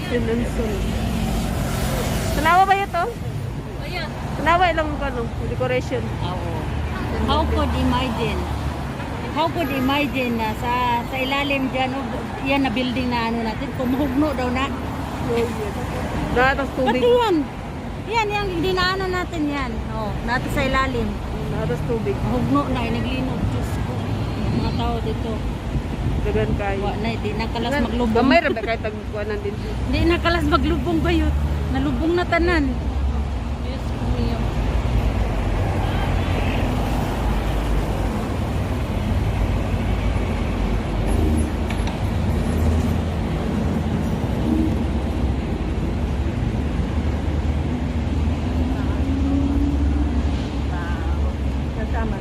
Sinunsun. Tanawa ba ito? Tanawa ilang ano, decoration. Oo. How could imagine? How could imagine na sa ilalim dyan, oh, yan na building na ano natin, kumuhugno daw na. Natas tubig. Pati yan. Yan, yan, dinaanan natin yan. Oh, natin sa ilalim. Natas tubig. Hugno na, eh, naglinog. Diyos ko. Mga tao dito. Dagan kayo. Wa na, di nakalas maglubong. Gamay ra ba kay tagkuanan din. Di nakalas maglubong ba yun? Nalubong na tanan. Diyos ko mio. Kasama.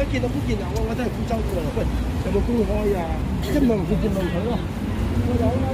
一見到福建人，我真係福州過嚟，喂，有冇公開啊？一問佢就問佢咯，我有啦。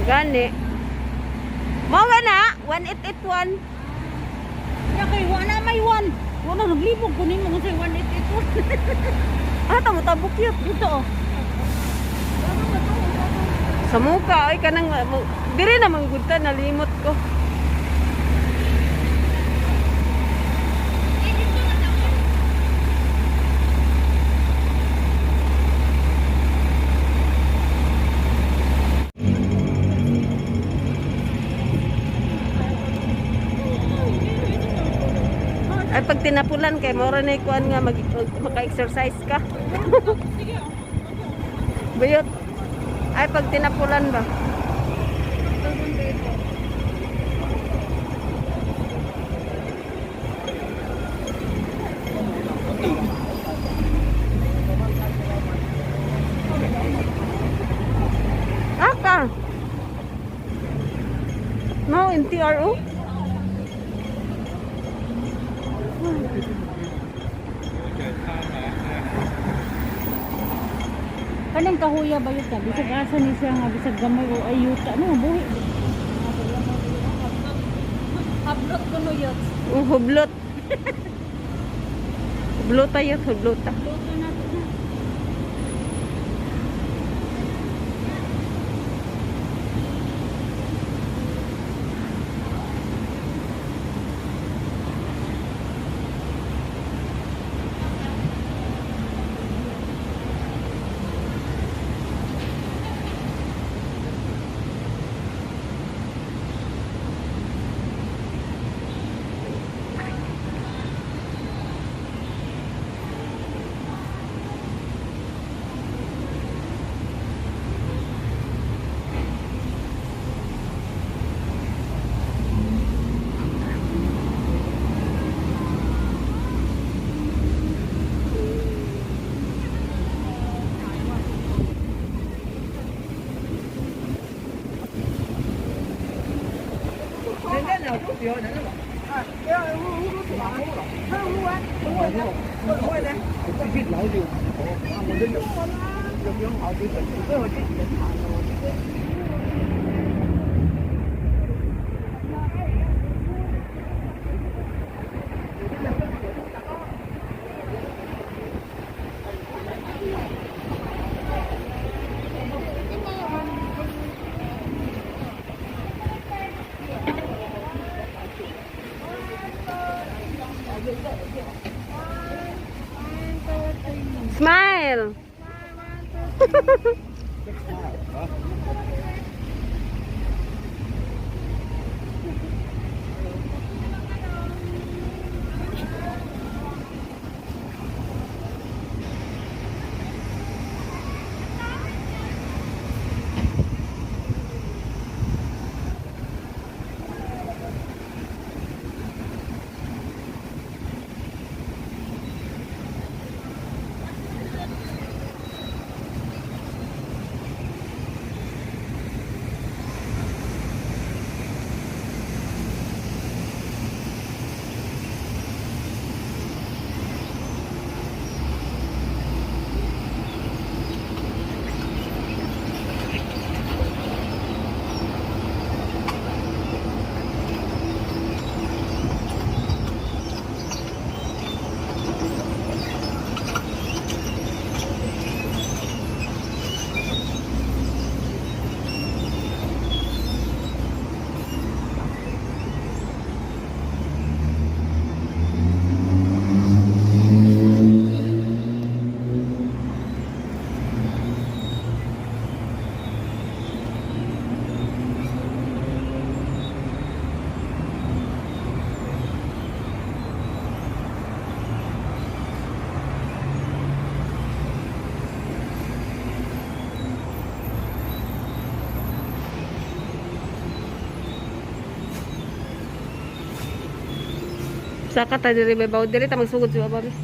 Gani. Mao na 1881. Ya kay wala may one. Wala naglibog ko nimo kung say 1881. Ah, tamo tabok yun. Dito oh. Sa muka ay kanang diri na man gud ta, nalimot ko. Ay pag tinapulan kay mora na ikuan nga maka-exercise ka. Bayot. Ay pag tinapulan ba? Aka. No, NTRO? Kanang kahuya ba yun ka? Bisag asa ni siya nga bisag gamay o ayuta no buhi. Hablot ko no yot. Hublot. Hublota yun, hublota. Luto na to na. 必扭住，我都入入樣後邊，因為啲人行路。 Smile. Saka ta diri may baw diri ta magsugod si baba. YMCA.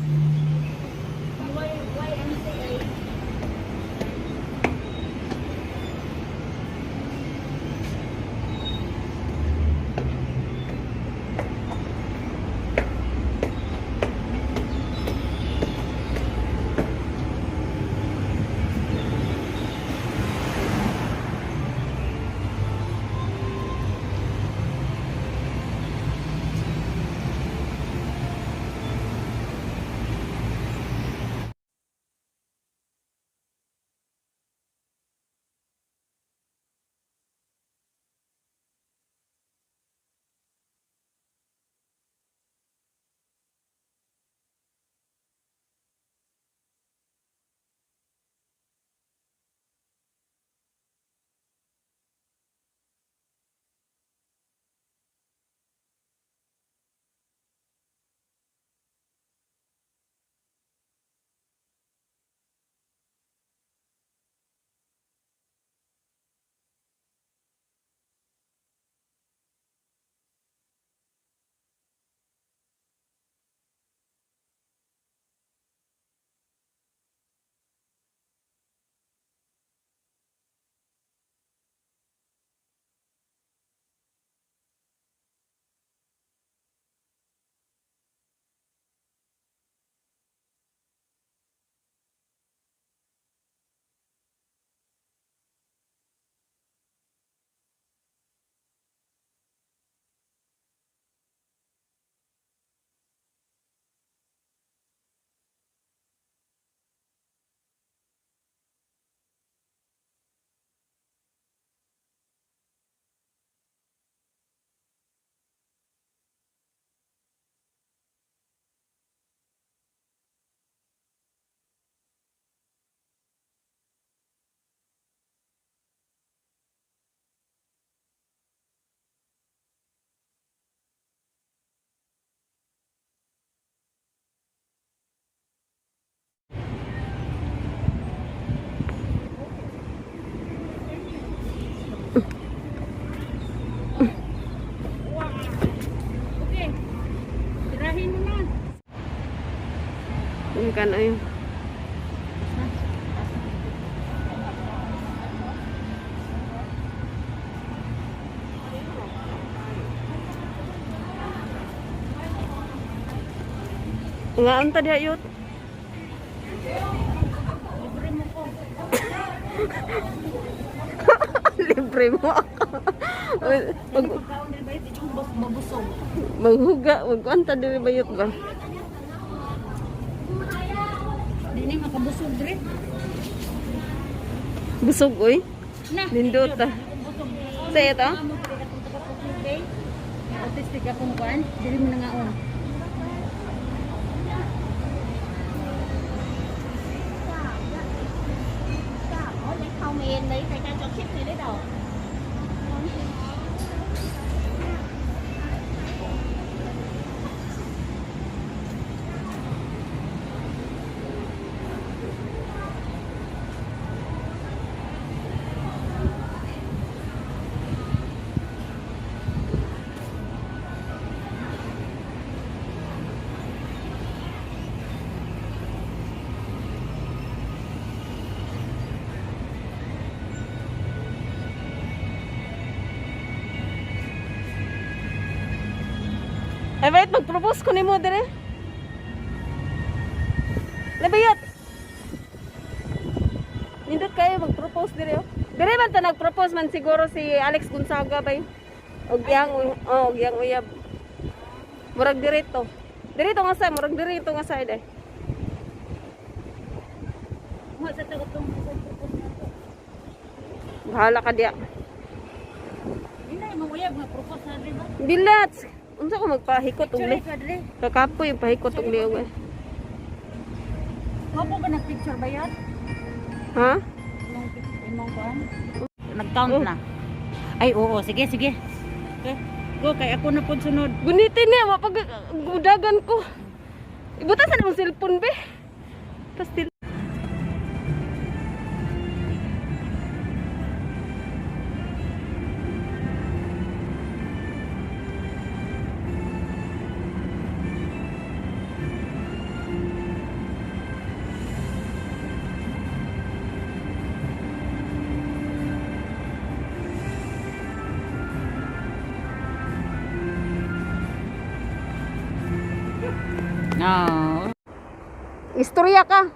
Okay. Tirahin mo na. Yung kan ayo. Nga unta diha yut. Libre mo ko. Libre mo ako. Mag pagkaon diri bayot, di ko mabusog. Maghuga, magkuanta diri bayot ba? Di ni makabusog diri. Busog oy. Na. Nindot ah. Sa ito? Amo diri katong taga UK. Autistic akong kuan, diri mo nangaon. Ay bayot, mag-propose ko nimo dire. Labayot. Nindot kayo mag-propose dire oh. Dire man ta nag-propose man siguro si Alex Gonzaga bay. Og yang oh, og yang uyab. Murag dire to. Dire to nga sa, murag dire to nga side eh. Mo sa taga tong propose na to. Bahala ka diya. Hindi na manguyab nga propose na diri ba? Bilats. Unsa ko magpahikot og Picture li. ka diri. Kakapoy yung pahikot og liog eh. Wa po ba nag-picture ba yan? Ha? Imong imong kuan? Nag-count na. Ay oo, sige sige. Okay. Go kay ako na pud sunod. Gunitin niya, mapag gudagan ko. Ibutan sa namang cellphone be. Pastil. No. Istorya ka.